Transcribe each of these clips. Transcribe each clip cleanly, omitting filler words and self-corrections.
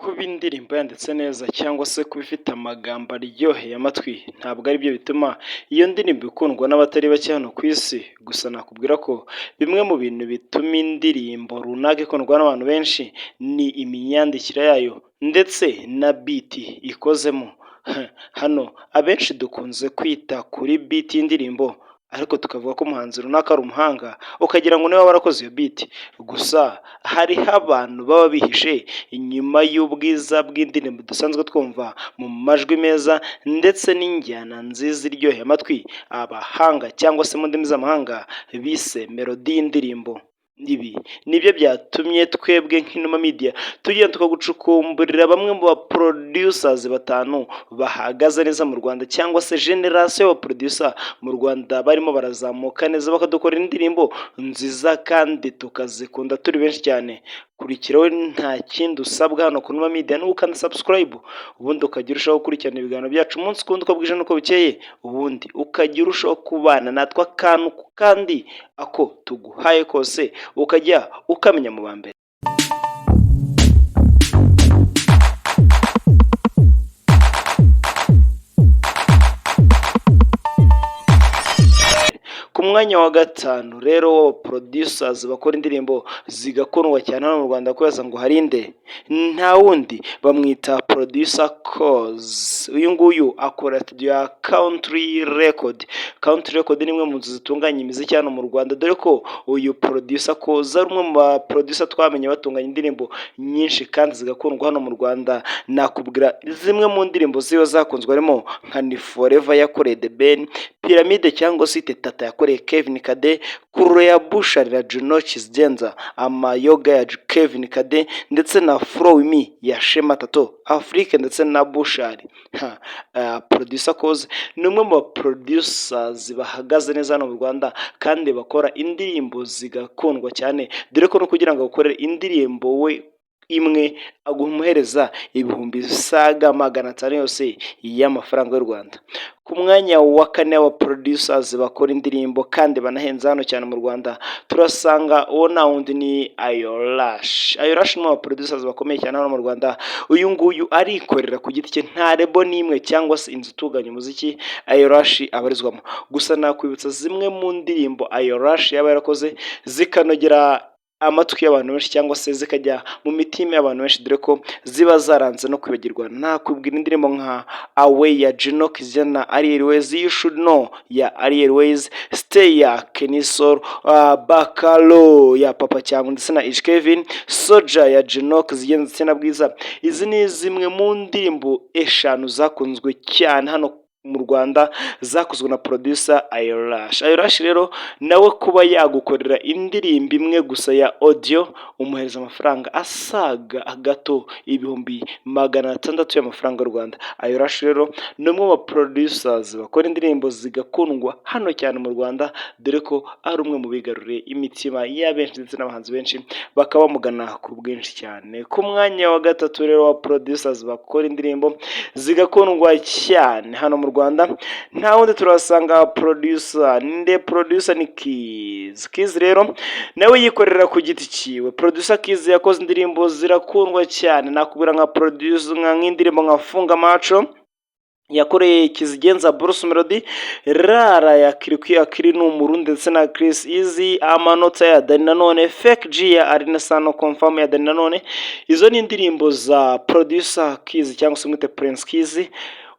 Kuba indirimbo yanditse neza cyangwa se kuba ifite amagambo aryoheye amatwi ntabwo aribyo bituma iyo ndirimbo ikundwa n'abatari bake hano ku isi, gusa nakubwira ko bimwe mu bintu bituma indirimbo runaka ikundwa n'abantu benshi ni imyandikire yayo ndetse na beat ikozemo. Hano abenshi dukunze kwita kuri beat y'indirimbo ariko tukavuga ko umuhanzi runaka ari umuhanga, ukagira ngo niwe warakoze iyo beat, gusa hariho abantu baba bihishe inyuma y'ubwiza bw'indirimbo dusanzwe twumva mu majwi meza ndetse n'injyana nziza iryoheye amatwi, abahanga cyangwa se mu ndimi z'amahanga bise melody y'indirimbo. Ibi nibyo byatumye twebwe nk'Inuma Media tugenda tukagucukumburira bamwe mu ba producers batanu bahagaze neza mu Rwanda cyangwa se generation y'aba producer mu Rwanda barimo barazamuka neza, bakadukorera indirimbo nziza kandi tukazikunda turi benshi cyane. Kurikira wowe, nta kindi usabwa hano ku Numa Media ni ugukanda subscribe, ubundi ukajya urushaho gukurikirana ibiganiro byacu umunsi ku wundi, uko bwije n'uko bukeye, ubundi ukajya urushaho kubana natwe akantu kandi ako tuguhaye kose ukajya ukamenya mu ba mbere. Ku mwanya wa gatanu rero w'aba producers bakora indirimbo zigakundwa cyane hano mu Rwanda, kubera ngo harinde nta wundi, bamwita Producer Kozi. Uyu nguyu akora studio ya Country Record. Country Record ni imwe mu nzu zitunganya imiziki hano mu Rwanda, dore ko uyu Producer Kozi ari umwe mu ba producer twamenye batunganya indirimbo nyinshi kandi zigakundwa hano mu Rwanda. Nakubwira zimwe mu ndirimbo ziwe zakunzwe, harimo nka Ni Forever yakoreye The Ben, Pyramide cyangwa se Tata yakoreye Kevin Kade, Kururo ya Bushali na Juno Kizigenza, Amayoga ya Kevin Kade ndetse na Follow Me ya Shema Tato Afrique ndetse na Bushali. Producer Kozi ni umwe mu ba producers bahagaze neza hano mu Rwanda kandi bakora indirimbo zigakundwa cyane, dore ko no kugira ngo agukorere indirimbo we imwe aguhereza 500,000 yose y'amafaranga y'u Rwanda. Ku mwanya wa kane wa producers bakora indirimbo kandi banahenze hano cyane mu Rwanda, turasanga uwo nta wundi ni Ayorash. Ayorash ni umwe mu ba producers bakomeye cyane hano mu Rwanda. Uyu nguyu arikorera ku giti cye, nta label n'imwe cyangwa se inzu itunganya umuziki Ayorash abarizwamo. Gusa nakwibutsa zimwe mu ndirimbo Ayorash yaba yarakoze zikanogera amatwi y'abantu benshi cyangwa se zikajya mu mitima y'abantu benshi, dore ko ziba zaranze no kwibagirwa. Nakubwira indirimbo nka Away ya Juno Kizigenza na Ariel Wayz, You Should Know ya Ariel Wayz, Stay ya Kenny Sol, Bakalo ya Papa Cyangwe ndetse na Ish Kevin, Soja ya Juno Kizigenza ndetse na Bwiza. Izi ni zimwe mu ndirimbo eshanu zakunzwe cyane hano mu Rwanda zakozwe na producer Ayorash. Ayorash rero nawe kuba yagukorera indirimbo imwe gusa ya audio umuhereza amafaranga asaga gato 600,000 y'amafaranga y'u Rwanda. Ayorash rero ni umwe mu ba producers bakora indirimbo zigakundwa hano cyane mu Rwanda, dore ko ari umwe mu bigaruriye imitima ya benshi ndetse n'abahanzi benshi bakaba bamugana ku bwinshi cyane. Ku mwanya wa gatatu rero wa producers bakora indirimbo zigakundwa cyane hano mu Rwanda, nta wundi turasanga producer ninde? Producer ni Kizi. Kizi rero nawe yikorera ku giti cyiwe. Producer Kizi yakoze indirimbo zirakundwa cyane, nakubwira nka producer nk'indirimbo nka Funga Macho yakoreye Kizigenza Bruce Melody, Rara ya Kirikou Akili ni Umurundi ndetse na Chris Easy, Amanota ya Danny Nanone, Fake G ya Alyn Sano, Confirm ya Danny Nanone. Izo ni indirimbo za producer Kizi cyangwa se mwite Prince Kizi,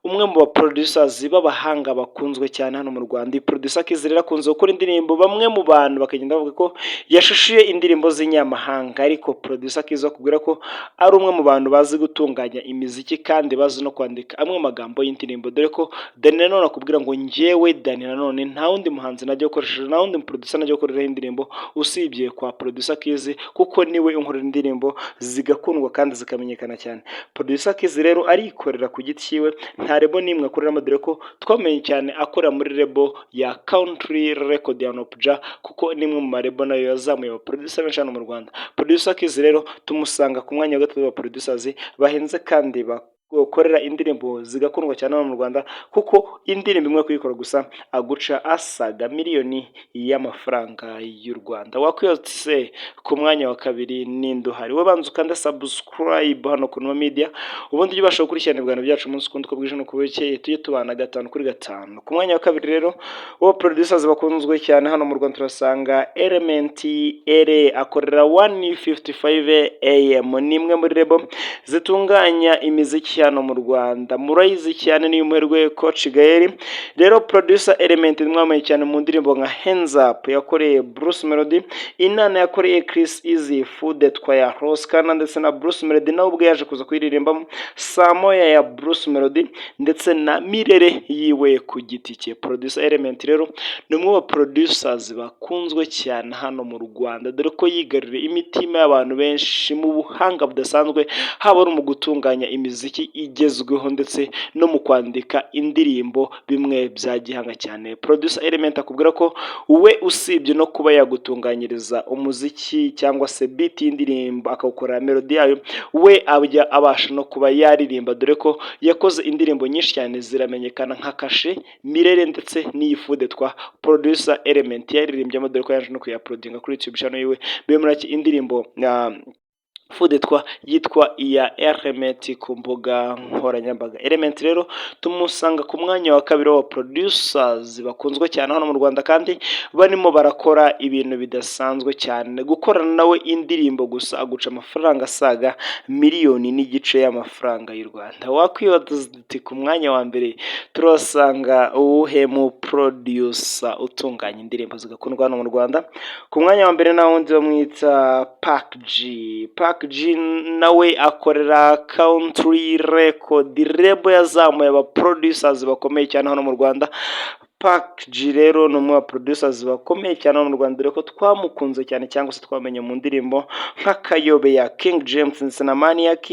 umwe mu ba producers b'abahanga bakunzwe cyane hano mu Rwanda. Iyi producer Kizi rero akunze gukora indirimbo, bamwe mu bantu bakagenda bavuga ko yashishuye indirimbo z'inyamahanga, ariko producer Kizi akubwira ko ari umwe mu bantu bazi gutunganya imiziki kandi bazi no kwandika amwe mu magambo y'indirimbo, dore ko Danny Nanone akubwira ngo njyewe Danny Nanone nta wundi muhanzi najya gukoresha, nta wundi producer najya gukoreraho indirimbo usibye kwa producer Kizi, kuko niwe unkorera indirimbo zigakundwa kandi zikamenyekana cyane. Producer Kizi rero arikorera ku giti cyiwe, nta label n'imwe akoreramo, dore ko twamenye cyane akorera muri label ya Country Record ya Noopja, kuko ni imwe mu ma label nayo yazamuye aba producer benshi hano mu Rwanda. Producer Kizi rero tumusanga ku mwanya wa gatatu wa producers bahenze kandi Ukorera indirimbo zigakundwa cyane hano mu Rwanda, kuko indirimbo imwe kuyikora gusa aguca asaga miliyoni y'amafaranga y'u Rwanda. Wakwibaza se, ku mwanya wa kabiri ninde uhari? Wowe banza ukande subscribe hano ku Numa Media, ubundi ujye ubasha gukurikirana ibiganiro byacu umunsi ku wundi, uko bwije n'uko bukeye, tujye tubana gatanu kuri gatanu. Ku mwanya wa kabiri rero wo producers bakunzwe cyane hano mu Rwanda, turasanga Element Eleeeh, akorera 155 AM, ni imwe muri label zitunganya imiziki hano mu Rwanda. Murayizi cyane, ni umuherwe Coach Gael. Rero producer Element mwamenye cyane mu ndirimbo nka Hands Up yakoreye Bruce Melody, Inana yakoreye Chris Easy, Fude Twaya Ross Kana ndetse na Bruce Melody nawe ubwe yaje kuza kuyiririmbamo, Saa Moya ya Bruce Melody ndetse na Mirere yiwe ku giti cye. Producer Element rero ni umwe mu producers bakunzwe cyane hano mu Rwanda, dore ko yigaruriye imitima y'abantu benshi mu buhanga budasanzwe, haba ari mu gutunganya imiziki igezweho ndetse no mu kwandika indirimbo bimwe bya gihanga cyane. Producer Element akubwira ko we usibye no kuba yagutunganyiriza umuziki cyangwa se beat y'indirimbo, akawukorera melody yayo, we ajya abasha no kuba yaririmba, dore ko yakoze indirimbo nyinshi cyane ziramenyekana nka Kashe, Mirere ndetse n'iyi Fude twa Producer Element yaririmbyemo, dore ko yaje no kuyauploadinga kuri YouTube channel yiwe. Muri indirimbo Fudetwa yitwa iya Element ku mbuga nkoranyambaga. Element rero tumusanga ku mwanya wa kabiri wa producers bakunzwe cyane hano mu Rwanda, kandi barimo barakora ibintu bidasanzwe cyane. Gukorana nawe indirimbo gusa aguca amafaranga asaga 1.5 miliyoni y'amafaranga y'u Rwanda. Wakwibaza uti ku mwanya wa mbere turasanga uwuhe mu producer utunganya indirimbo zigakundwa hano mu Rwanda? Ku mwanya wa mbere nta wundi, bamwita Pac G. Pac G nawe akorera Country Record, label yazamuye aba producers bakomeye cyane hano mu Rwanda. Pac G rero ni umwe mu producers bakomeye cyane hano mu Rwanda, dore ko twamukunze cyane cyangwa se twamenye mu ndirimbo nk'Akayobe ya King James ndetse na Maniac,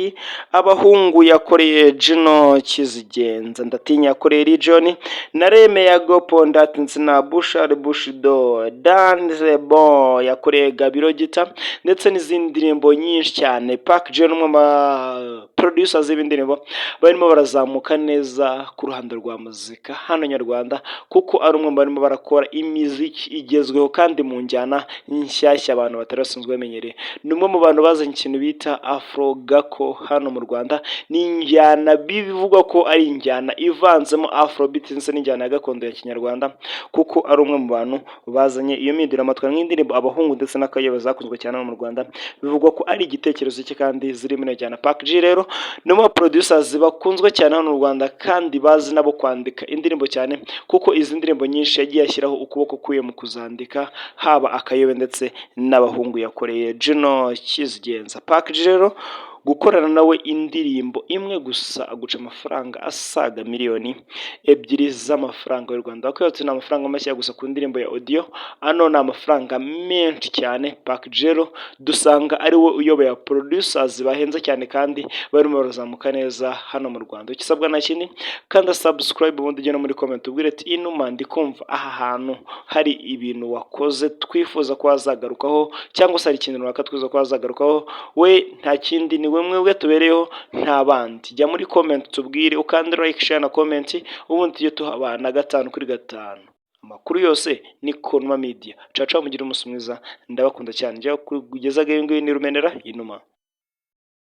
Abahungu yakoreye Juno Kizigenza, Ndatinya yakoreye Region na Reme ya Gopondat ndetse na Bushari Bushido, Danze Bon yakoreye Gabiro Gita ndetse n'izindi ndirimbo nyinshi cyane. Pac G ni umwe mu ba producers b'indirimbo barimo barazamuka neza ku ruhando rwa muzika hano nyarwanda, kuko ari umwe mu barimo barakora imiziki igezweho kandi mu njyana nshyashya abantu batari basanzwe bamenyereye. Ni umwe mu bantu bazanye ikintu bita Afro Gako hano mu Rwanda. Ni injyana bivugwa ko ari injyana ivanzemo Afrobeat ndetse n'injyana ya gakondo ya kinyarwanda, kuko ari umwe mu bantu bazanye iyo mpinduramatwara, nk'indirimbo Abahungu ndetse n'Akayobe zakunzwe cyane hano mu Rwanda, bivugwa ko ari igitekerezo cye kandi ziri muri iyo njyana. Pac G rero ni umwe mu producers bakunzwe cyane hano mu Rwanda, kandi bazi nabo kwandika indirimbo cyane, kuko izi ndirimbo nyinshi yagiye ashyiraho ukuboko kwiwe mu kuzandika, haba Akayobe ndetse n'Abahungu yakoreye Juno Kizigenza. Pac G rero gukorana nawe indirimbo imwe gusa aguca amafaranga asaga 2 miliyoni z'amafaranga y'u Rwanda. Wakwibaza ni amafaranga make gusa ku ndirimbo ya audio, ano ni amafaranga menshi cyane. Pac G rero dusanga ari we uyoboye producers bahenze cyane kandi barimo barazamuka neza hano mu Rwanda. Icyo usabwa nta kindi, kanda subscribe, ubundi ujye no muri comment ubwire ati: "Inuma, ndi kumva aha hantu hari ibintu wakoze twifuza ko wazagarukaho, cyangwa se hari ikintu runaka twifuza ko wazagarukaho." We nta kindi, ni we mwebwe tubereyeho, nta bandi. Jya muri comment tubwire, ukande like, share na comment, ubundi tujye tuhabana gatanu kuri gatanu. Amakuru yose ni Konwa Media. Caca, mugire umunsi mwiza, ndabakunda cyane. Njya kugezaga iyi ngiyi ni Rumenera Inuma.